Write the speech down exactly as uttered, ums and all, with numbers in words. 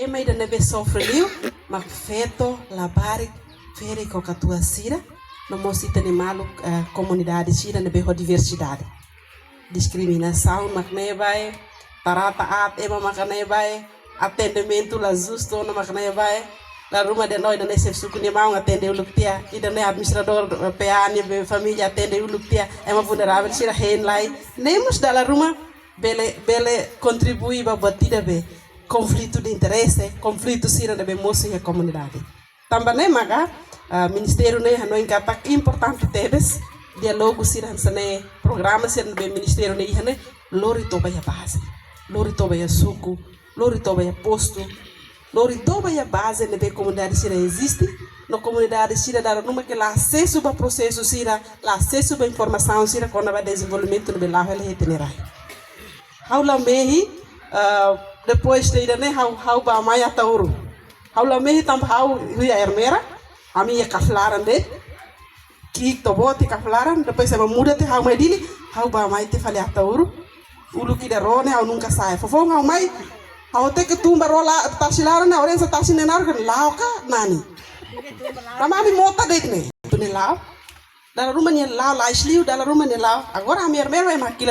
Ema ida ne'ebé sofre liu mak feto, labarik, ferik ho katuas sira, no mós ita-nia maluk, eh, komunidade sira ne'ebé ho diversidade. Diskriminasaun mak ne'ebá, trata aat ema mak ne'ebá, atendimentu la justu ona mak ne'ebá. Dala ruma dehan ida-ne'e xefe suku nia maun atende uluk tiha, ida-ne'e administradór, eh, P A nia be família atende uluk tiha, ema vulneravel sira hein lai. Ne'e mós dala ruma bele, bele kontribui ba buat ida be konflitu de interese, konflitu sira ne'ebé mosu iha komunidade. Tanba ne'e maka, ah, ministériu ne'e hanoin katak importante tebes, diálogu sira hanesan ne'e, programa sira ne'ebé ministériu ne'e iha ne'e, lori to'o ba iha baze, lori to'o ba iha suku, lori to'o ba iha postu, lori to'o ba iha baze ne'ebé komunidade sira eziste, no komunidade sira dala ruma ke la asesu ba prosesu sira, la asesu ba informasaun sira kona-ba dezenvolvimentu ne'ebé la'o hela iha ita-nia rai. Ha'u la mehi, ah, depois de ida-ne'e ha'u, ha'u bá mai Ataúru. Ha'u la mehi tanba ha'u husi Ermera, ami iha Kaflaran de'it. Ki'ik to'o boot iha Kaflaran, depois ema muda tiha ha'u mai Dili, ha'u bá mai tiha fali Ataúru. Uluk ida rua ne'e ha'u nunka sa'e. Fofoun ha'u mai, ha'u tenke tun ba rua la, tasi laran ne'e, orensa tasi ne'e naruk la'o ka nani. Tanba ami mota de'it ne'e. Atu ne'e la'o. Dala ruma nia la'o, lais liu, dala ruma nia la'o. Agora ami Ermera ema hakilar